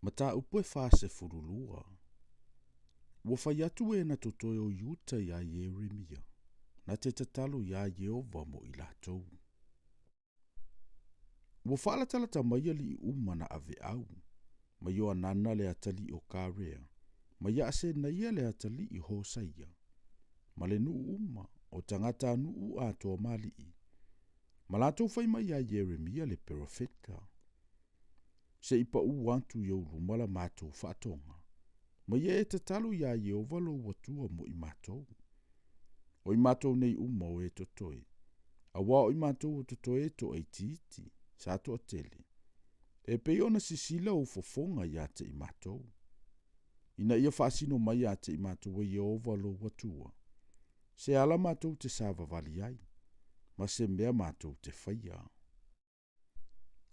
Mataupu e 42. Ua fai atu e na totoe o Iuta iā Ieremia, na te tatalo iā Ieova mo i latou. Ua faalatalata mai alii uma na aveau, ma Ioanana le atalii o Karea, ma Iasenaia le atalii o Hosaia, ma le nuu uma o tagatanuu atoa ma alii, ma latou fai mai iā Ieremia le perofeta, Se i paʻu atu i ou luma la matou faatoga, ma ia e tatalo iā Ieova lou Atua mo i matou. O i matou nei uma o e totoe, auā o i matou o totoe e toaitiiti, sa toatele, e pei ona sisila ou fofoga ia te i matou, ina ia faasino mai ia te i matou e Ieova lou Atua, se ala matou te savavali ai, ma se mea matou te faia.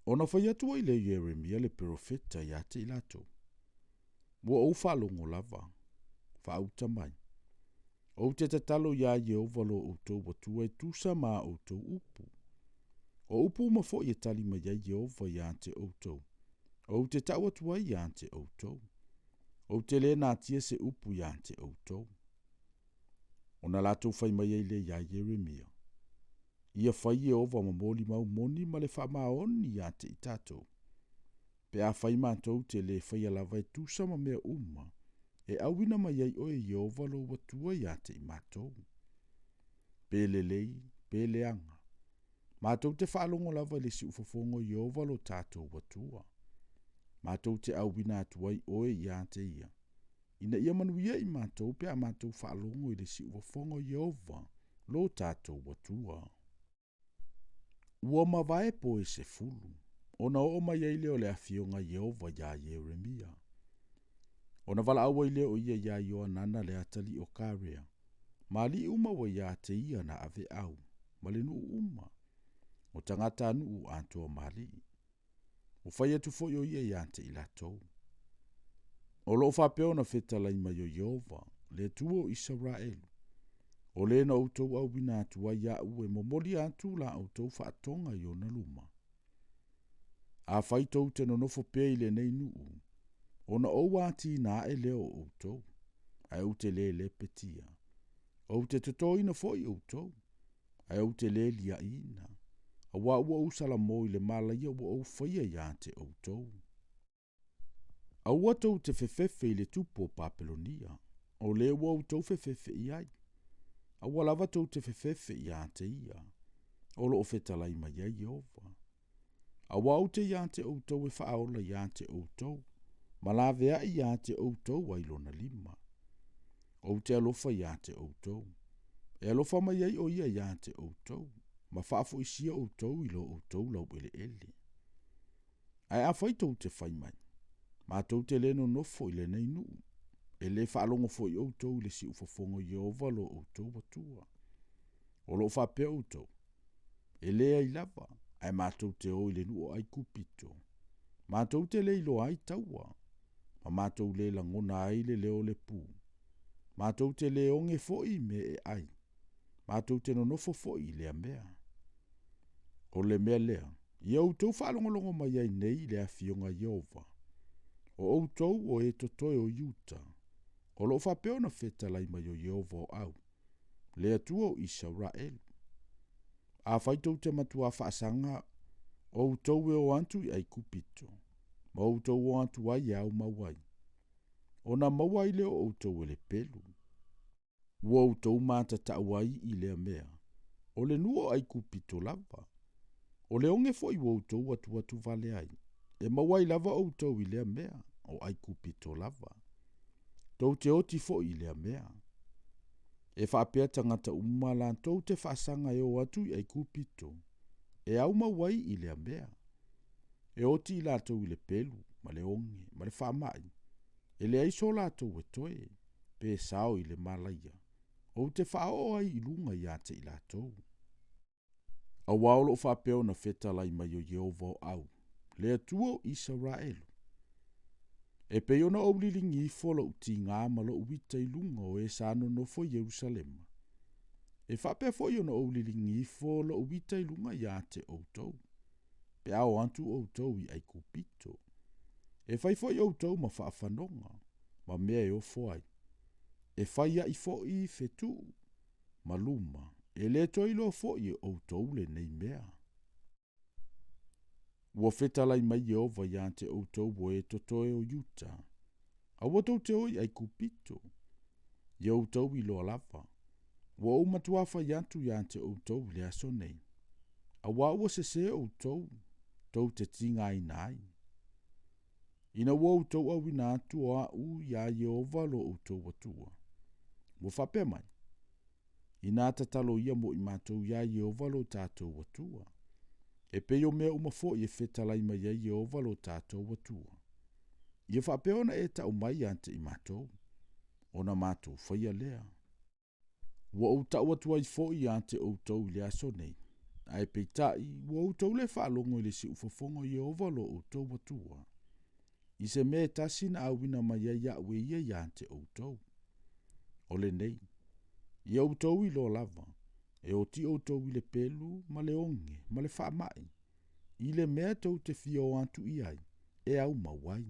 Ona fai atu ai lea o Ieremia le perofeta ia te i latou, Ua ou faalogo lava, faauta mai. Ou te tatalo iā Ieova lo outou Atua e tusa ma a outou upu. O upu uma foi e tali mai ai Ieova ia te outou, ou te tau atu ai ia te outou. Ou te le natia se upu ia te outou. Ona latou fai mai ai lea iā Ieremia, Ia fai Ieova ma molimau moni ma le faamaoni ia te i tatou, pe afai matou te le faia lava e tusa ma mea uma e auina mai ai oe e Ieova lou Atua ia te i matou. Pe lelei, pe leaga, matou te faalogo lava i le siufofoga o Ieova lo tatou Atua. Matou te auina atu ai oe ia te ia, ina ia manuia i matou pe a matou faalogo i le siufofoga o Ieova lo tatou Atua. Ua mavae po e 10, ona oo mai ai lea o le afioga a Ieova iā Ieremia. Ona valaau ai lea o ia iā Ioanana le atalii o Karea, ma alii uma ua ia te ia na aveau, ma le nuu uma, o tagatanuu atoa ma alii. Ua fai atu foi o ia ia te i latou. O loo faapea ona fetalai mai o Ieova, le Atua o Isaraelu, o le na outou auina atu ai aʻu e momoli atu la outou faatoga i ona luma. Afai tou te nonofo pea i lenei nuu, ona ou atina ae lea o outou, ae ou te le lepetia. Ou te totoina foi outou, ae ou te le liaʻiina, auā ua ou salamo i le malaia ua ou faia ia te outou. Aua tou te fefefe i le tupu o Papelonia, o le ua outou fefefe i ai. Aua lava tou te fefefe ia te ia, o loo fetalai mai ai Ieova. Auā ou te ia te outou e faaola ia te outou, ma laveai ia te outou ai lona lima. Ou te alofa ia te outou, e alofa mai ai o ia ia te outou, ma faafoisia outou i lo outou laueleele. Ae afai tou te fai mai, matou te le nonofo i lenei nuu, e le faalogo foi outou i le siufofoga o Ieova lo outou Atua. O loo faapea outou, e leai lava, ae matou te o i le nuu o Aikupito. Matou te le iloa ai taua, ma matou le lagona ai le leo o le pu. Matou te le oge foi i mea e ai, matou te nonofo foi i lea mea. O le mea lea, ia outou faalogologo mai ai nei i le afioga a Ieova, o outou o e totoe o Iuta, o loo faapea ona fetalai mai o Ieova o au, le Atua o Isaraelu. Afai tou te matuā faasaga outou e o atu i Aikupito, ma outou o atu ai e aumau ai, ona maua ai lea o outou e le pelu. Ua outou matatau ai i lea mea, o le nuu o Aikupito lava. O le oge foi ua outou atuatu vale ai, e maua ai lava outou i lea mea, o Aikupito lava. Tou te oti foi i lea mea. E faapea tagata uma latou te faasaga e o atu i Aikupito, e aumau ai i lea mea. E oti i latou i le pelu, ma le oge, ma le faamai, e leai so latou e toe, pe sao i le malaia, ou te faaoo ai i luga ia te i latou. Auā o loo faapea ona fetalai mai o Ieova o au, le Atua o Isaraelu, e pei ona ou liligi ifo lou tigā ma lou ita i luga o e sa nonofo i Ierusalema, e faapea foi ona ou liligi ifo lou ita i luga ia te outou, pe a o atu outou i Aikupito. E fai foʻi outou ma faafanoga, ma mea e ofo ai. E fai aʻi foʻi fetuʻu, ma luma, e lē toe iloa foʻi e ʻoutou lenei mea. Ua fetalai mai Ieova iā te ʻoutou o e totoe o Iuta, aua tou te o i ʻAigupito, ia outou iloa lava, ua ou matuā fai atu iā te ʻoutou i le aso nei, auā ua sesē ʻoutou, tou te tigaina ai. Ina ua outou auina atu o aʻu iā Ieova lo outou Atua, ua faapea mai, Inā tatalo ia mo i matou iā Ieova lo tatou Atua, e pei o mea uma foʻi e fetalai mai ai Ieova lo tatou Atua. Ia faapea ona e taʻu mai iā te i matou, ona matou faia lea. Ua ou taʻu atu ai foʻi iā te ʻoutou i le aso nei, ae peitaʻi, ua outou lē faalogo i le siufofoga o Ieova lo outou Atua, i se mea e tasi na auina mai ai aʻu e ia iā te ʻoutou. O lenei, ia outou iloa lava, e oti outou i le pelu ma le oge ma le faamaʻi, i le mea tou te fia o atu i ai, e aumau ai.